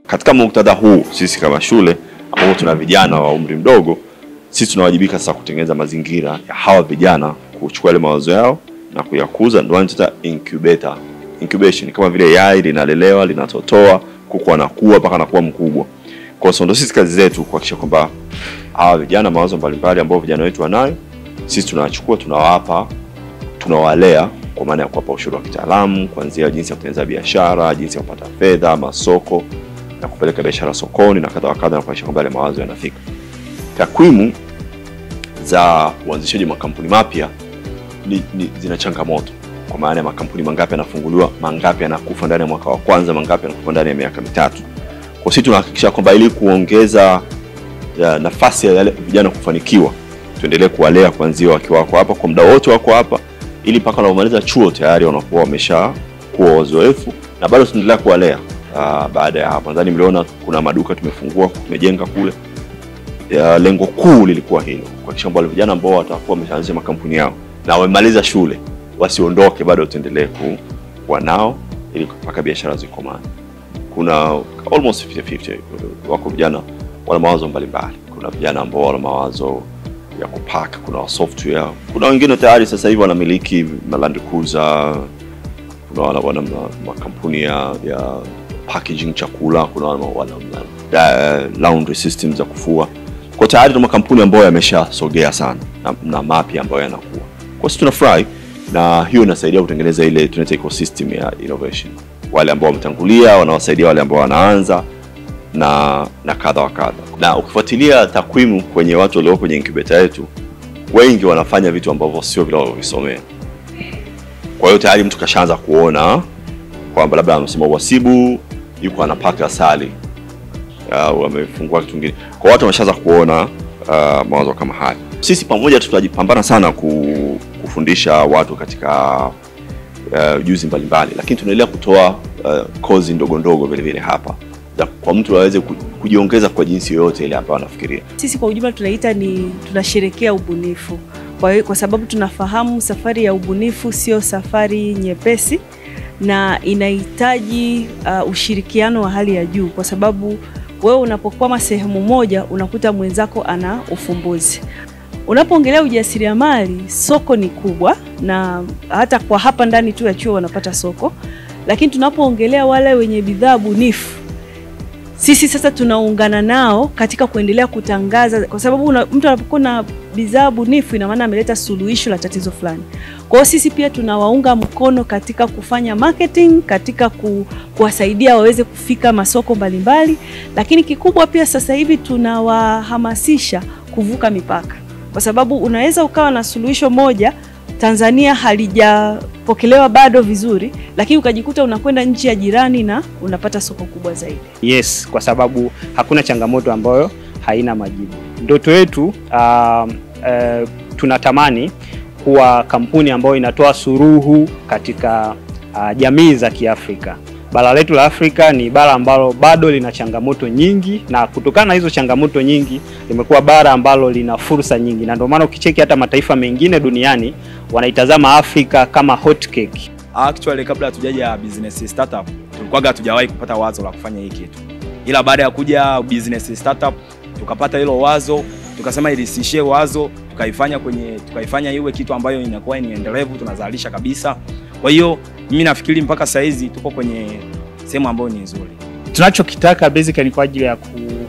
Katika muktadha huu, sisi kama shule ambao tuna vijana wa umri mdogo, sisi tunawajibika sasa kutengeneza mazingira ya hawa vijana kuchukua yale mawazo yao na kuyakuza. Ndio tunaita incubator. Incubation kama vile yai linalelewa, linatotoa, kuku anakuwa mpaka anakuwa mkubwa. Kwa hiyo ndio sisi kazi zetu kuhakikisha kwamba hawa vijana mawazo mbalimbali ambao vijana wetu wanayo, sisi tunawachukua, tunawapa, tunawalea kwa maana ya kuwapa ushauri wa kitaalamu kuanzia jinsi ya kutengeneza biashara, jinsi ya kupata fedha, masoko na kupeleka biashara sokoni na kadha wa kadha, na kuhakikisha kwamba yale mawazo yanafika. Takwimu za uanzishaji makampuni mapya ni zina changamoto, kwa maana ya makampuni mangapi yanafunguliwa, mangapi yanakufa ndani ya mwaka wa kwanza, mangapi yanakufa ndani ya miaka mitatu. Kwa sisi tunahakikisha kwamba ili kuongeza nafasi ya yale vijana kufanikiwa, tuendelee kuwalea kuanzia wakiwa wako hapa kwa muda wote wako hapa, ili mpaka wanapomaliza chuo tayari wanakuwa wameshakuwa wazoefu, na bado tunaendelea kuwalea baada ya hapo. Nadhani mliona kuna maduka tumefungua, tumejenga kule. Lengo kuu lilikuwa hilo, kuhakikisha kwamba vijana ambao watakuwa wameshaanzisha makampuni yao na wamemaliza shule wasiondoke, bado tuendelee kuwa nao ili mpaka biashara zikomae. Kuna almost 50-50 wako vijana wana mawazo mbalimbali. Kuna vijana ambao wana mawazo ya kupaka, kuna software, kuna wengine tayari sasa hivi wanamiliki Land Cruiser, kuna wana makampuni ya packaging chakula, kuna wana laundry systems za kufua. Kwa tayari tuna makampuni ambayo yameshasogea sana na mapya ambayo yanakuwa. Kwa sisi tunafurahi, na hiyo inasaidia kutengeneza ile tunaita ecosystem ya innovation. Wale ambao wametangulia wanawasaidia wale ambao wanaanza na kadha wa kadha. Na ukifuatilia takwimu kwenye watu walio kwenye incubator yetu, wengi wanafanya vitu ambavyo sio vile walivisomea. Kwa hiyo tayari mtu kashaanza kuona kwamba labda amesoma uhasibu, yuko anapaka asali au amefungua kitu kingine. Kwa watu wameshaanza kuona mawazo kama haya. Sisi pamoja tutajipambana sana kufundisha watu katika ujuzi mbalimbali, lakini tunaendelea kutoa kozi ndogo ndogo vile vile hapa kwa mtu aweze kujiongeza kwa jinsi yoyote ile ambayo anafikiria. Sisi kwa ujumla tunaita ni tunasherehekea ubunifu. Kwa sababu tunafahamu safari ya ubunifu sio safari nyepesi na inahitaji ushirikiano wa hali ya juu, kwa sababu wewe unapokwama sehemu moja unakuta mwenzako ana ufumbuzi. Unapoongelea ujasiriamali, soko ni kubwa, na hata kwa hapa ndani tu ya chuo wanapata soko. Lakini tunapoongelea wale wenye bidhaa bunifu, sisi sasa tunaungana nao katika kuendelea kutangaza, kwa sababu mtu anapokuwa na bidhaa bunifu ina maana ameleta suluhisho la tatizo fulani. Kwa hiyo sisi pia tunawaunga mkono katika kufanya marketing, katika kuwasaidia waweze kufika masoko mbalimbali, lakini kikubwa pia sasa hivi tunawahamasisha kuvuka mipaka. Kwa sababu unaweza ukawa na suluhisho moja Tanzania halijapokelewa bado vizuri, lakini ukajikuta unakwenda nchi ya jirani na unapata soko kubwa zaidi. Yes, kwa sababu hakuna changamoto ambayo haina majibu. Ndoto yetu tunatamani kuwa kampuni ambayo inatoa suluhu katika jamii za Kiafrika. Bara letu la Afrika ni bara ambalo bado lina changamoto nyingi, na kutokana na hizo changamoto nyingi limekuwa bara ambalo lina fursa nyingi, na ndio maana ukicheki hata mataifa mengine duniani wanaitazama Afrika kama hot cake. Actually kabla hatujaja business startup tulikuwa hatujawahi kupata wazo la kufanya hii kitu. Ila baada ya kuja business startup tukapata hilo wazo, tukasema ilisishie wazo, tukaifanya iwe kitu ambayo inakuwa ni endelevu, tunazalisha kabisa. Kwa hiyo mimi nafikiri mpaka saa hizi tuko kwenye sehemu ambayo ni nzuri. Tunachokitaka basically ni kwa ajili ya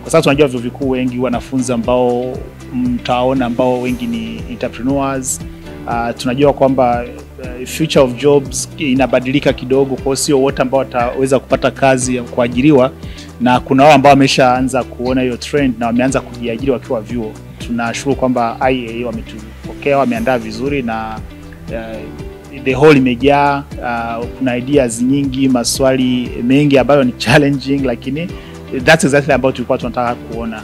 kwa sababu tunajua vyuo vikuu wengi wanafunzi ambao mtaona ambao wengi ni entrepreneurs. Tunajua kwamba future of jobs inabadilika kidogo, kwa sio wote ambao wataweza kupata kazi ya kuajiriwa, na kuna wao ambao wameshaanza kuona hiyo trend na wameanza kujiajiri wakiwa vyuo. Tunashukuru kwamba IAA wametupokea, wameandaa vizuri na the hall imejaa, kuna ideas nyingi, maswali mengi ambayo ni challenging, lakini that's exactly ambao tulikuwa tunataka kuona.